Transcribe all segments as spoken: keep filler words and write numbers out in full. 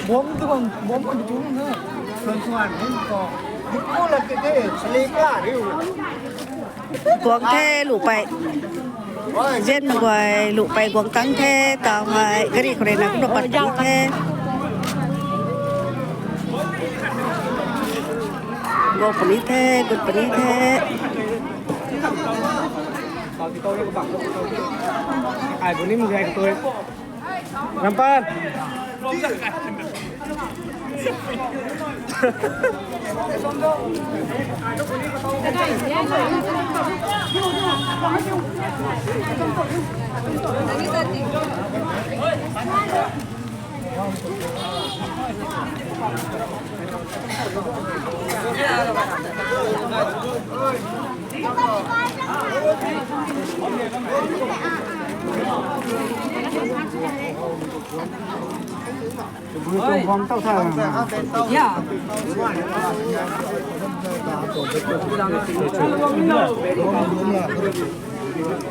Bom tu bang, bom bang tu na. Suan suan ni ko. Ko la ke de, sali ka riu. Guang the, lu pei. Zen guay, lu pei guang tang the, tau hei, gari khou rui na kumna pat puni the. Guang puni the, gut puni the. Ai, bu ni mu gai ka tui. Rampan.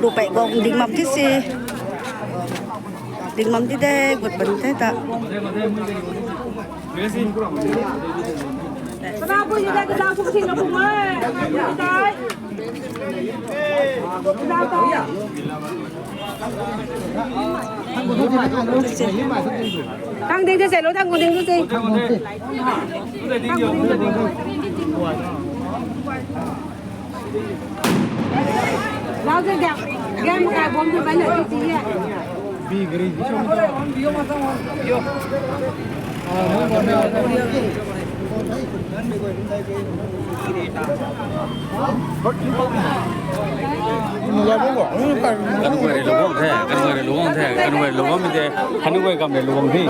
Lu pei guang ding bam ti si. Ding bam ti de, gut bam the ta. Kana bu ni da ka da su sing na bu mai. Ni dai. Ni dai ta. Thang ding de se lo, thang gu ding de se. Lau ze gam, gam kai bom tu bai na tu ti ye. Kan guay rui lu guang the, kan guay rui lu guang the, kan guay rui lu guang mi the, kan guay kam rui lu guang the.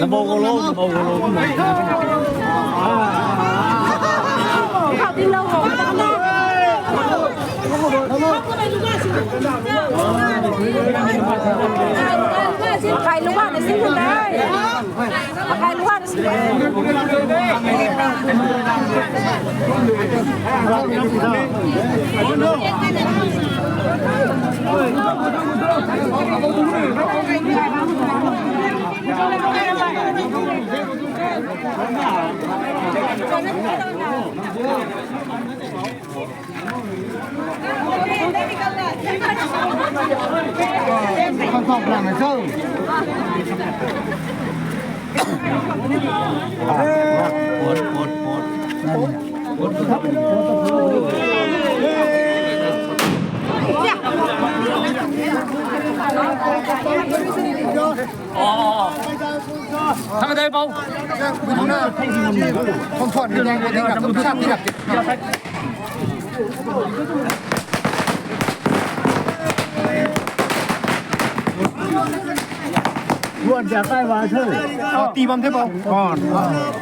Nabou ko lo, nabou ko lo. Kai lu guang na sing khun dai. Kai lu guang na sing khun dai. Thang dai bau. Thang thuan ni nang ko ding na kum sa ti rak. Luan ja kai wa the. Ti bam the bau.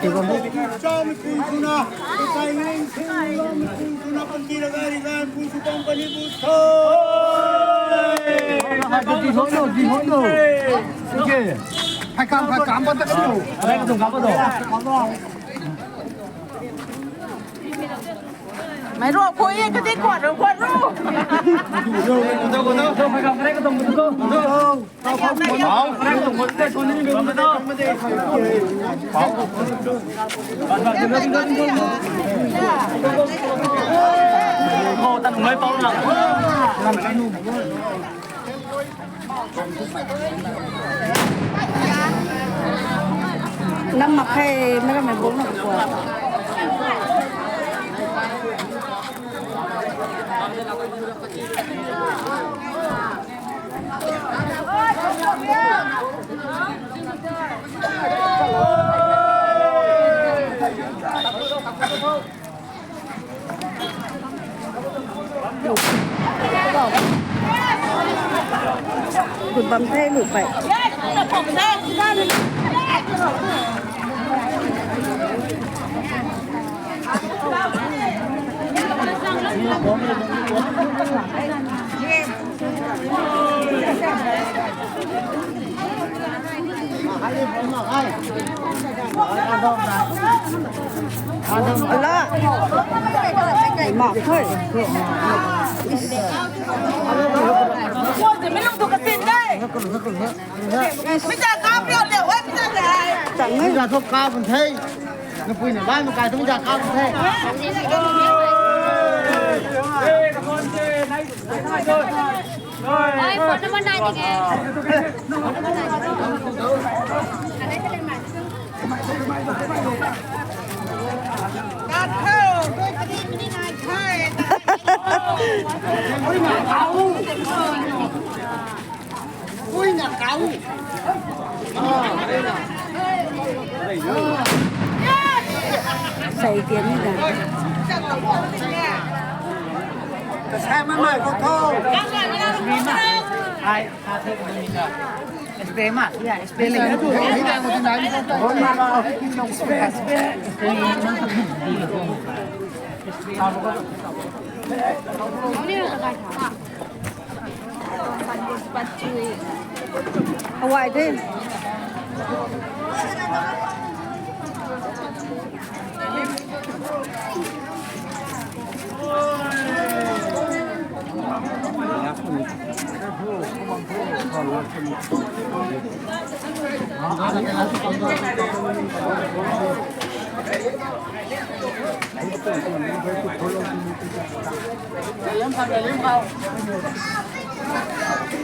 Ti bam the. Cham kun kuna. Kai ngai kun kuna. Panty lagai ri gan kun su pang pani bu tho. Hai kam, hai kam ba ta ko. Hai ka tung kam ba do. Mai ro ko ye ka di kwat ro, kwat ro. Lam mak khe, mei ram mei bung na kua. Gut bam the lu pei. Ala. Mak the. Is. Kua te mei lung tu ka sin de. Mita kap rio le, oi mita le. Mita thu kap bun the. Napui na bai makai thu mita kap bun the. Oi, phone number nai ding e. Sai tian ni da. Kasai mai mai ko tho. Ai, ka the ko ni ka. S B I ma, ya, S B I le. Awai de.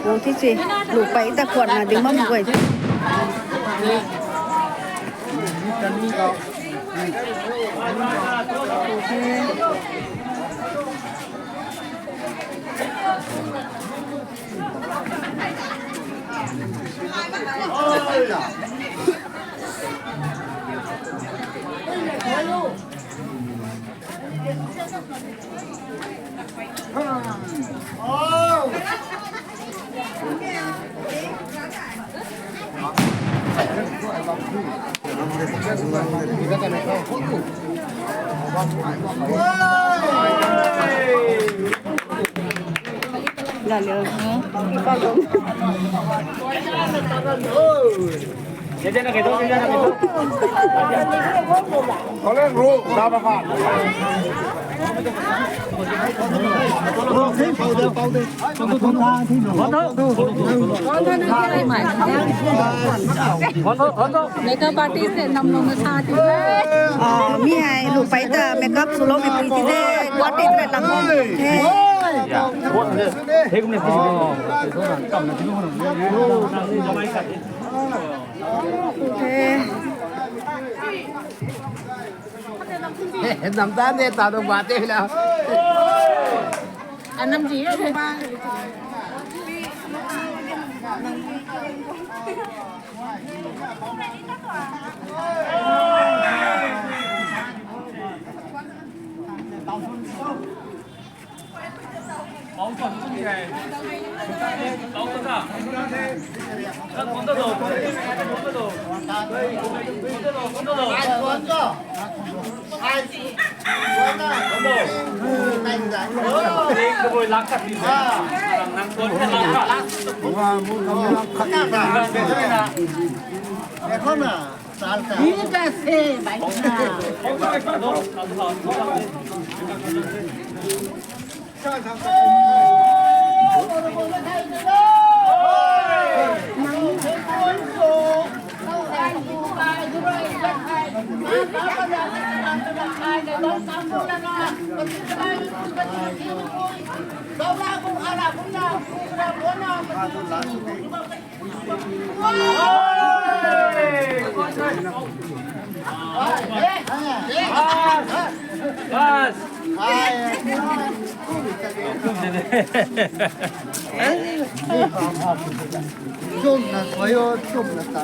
Ro ti che, lu pei ta khuan na ding bam guay. Makeup artist se nam lou na sa ti. Ah, mi hai lu pei ta makeup swloumei pui ti de, guat ti de lang the. Nam ta de ta dou ba te la. Anam ji ba.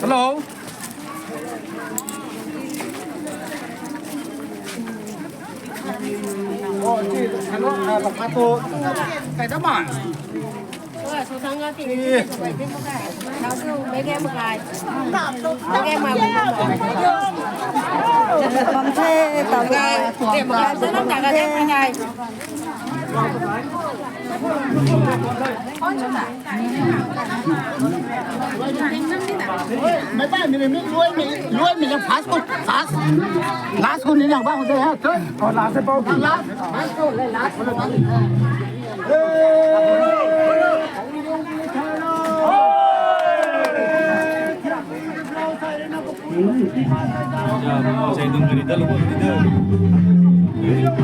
Hello. Mei bai mi ni mi luai mi, luai mi na fast ko, fast. Last ko ni na ba ko de ha. Oh, last hai pau. Last, last ko le, last ko le. Hey! Sa dun kari da, lu kari da.